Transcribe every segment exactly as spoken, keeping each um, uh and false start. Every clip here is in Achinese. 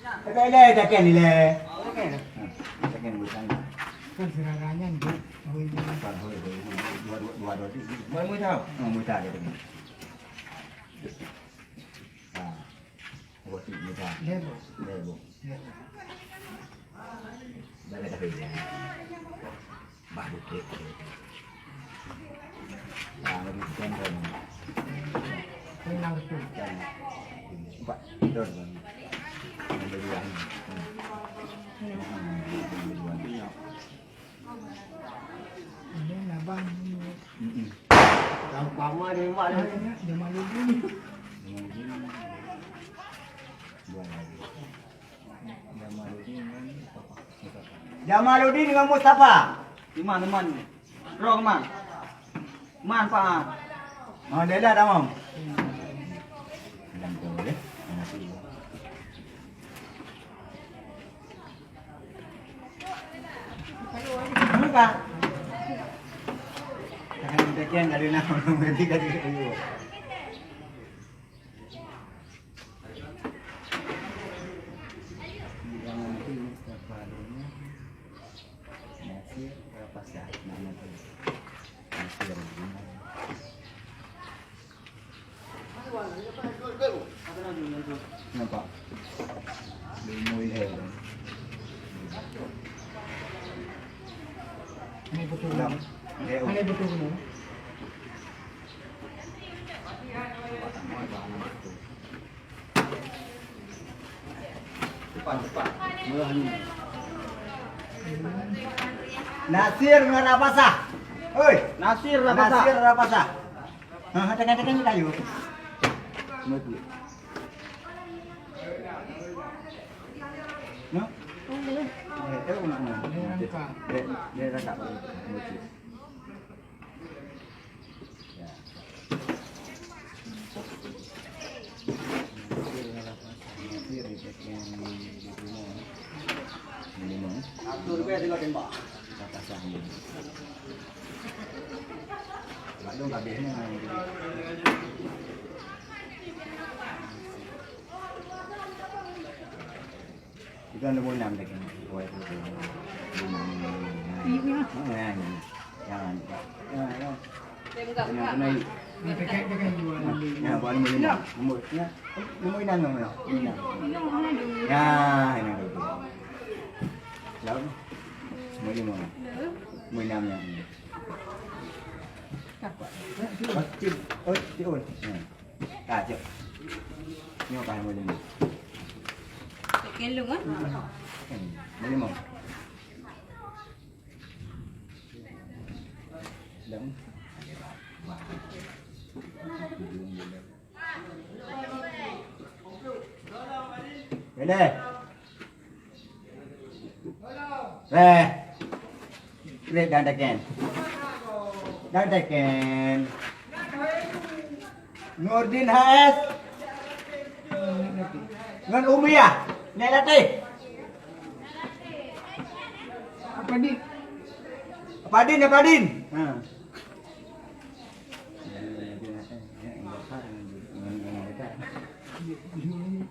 Ilèe, ilèe, taken ilèe. Ha, taken bukan. Kan seurara nyan, Bu. Bukan, hoi, hoi, hoi, dua, dua, dua, dua, dua. Bukan muita. Ha, muita dia taken. Ha. Bukan muita. Lebo. Lebo. Lebo. Dah, dah, dah, dah. Bah, bukit. Nah, lagi bukan kan. Tenang betul. Empat. Betul kan. Yang kedua ni. Hmm. Yang kedua ni. Ini abang ni. Mm-mm. Yang pertama ni, Mak, ni. Jamaluddin. Jamaluddin. Dua lagi. Jamaluddin ngon Mustafa. Jamaluddin ngon Mustafa. Iman, Iman. Roh, Iman. Iman, Pak. Ah, dah, dah, tamam. Buka. Jangan demikian dari nama berarti dari dulu. Yang nanti Mustafa Alumni, Nasir, Rapasa, nama tu. Nasir Alumni. Nampak? Lima ilham. Ini betul. Enam. Ini betul. Nasir ngon Rapasah. Oi. Nasir Rapasah. Nasir Rapasah. Ha, tekan-tekan ni kayu. No? Eh, eh, eh, eh. Dia, dia rangkap. Itu nombor enam lagi. Dua itu. Iya. Jangan. Jangan. Jangan. Jangan kena. Ya, buat nombor lima. Nombor, ya. Nombor enam, nombor enam. Ya, ini ada tu. Lalu, nombor lima. Nombor enam yang ini. Pasti, oh, oh. Ya. Ah, cok. Nyoe ka lima lima. Cek kelung, ah. Hmm, lima lima. Lam. Ini. Reh. Reh dan teken. Dan teken. Nurdin H S. Ngon Umiyah. Nek latih. Apa ni? Apa din, apa din? Ha.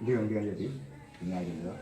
Dia, dia jadi. Tinggal dulu.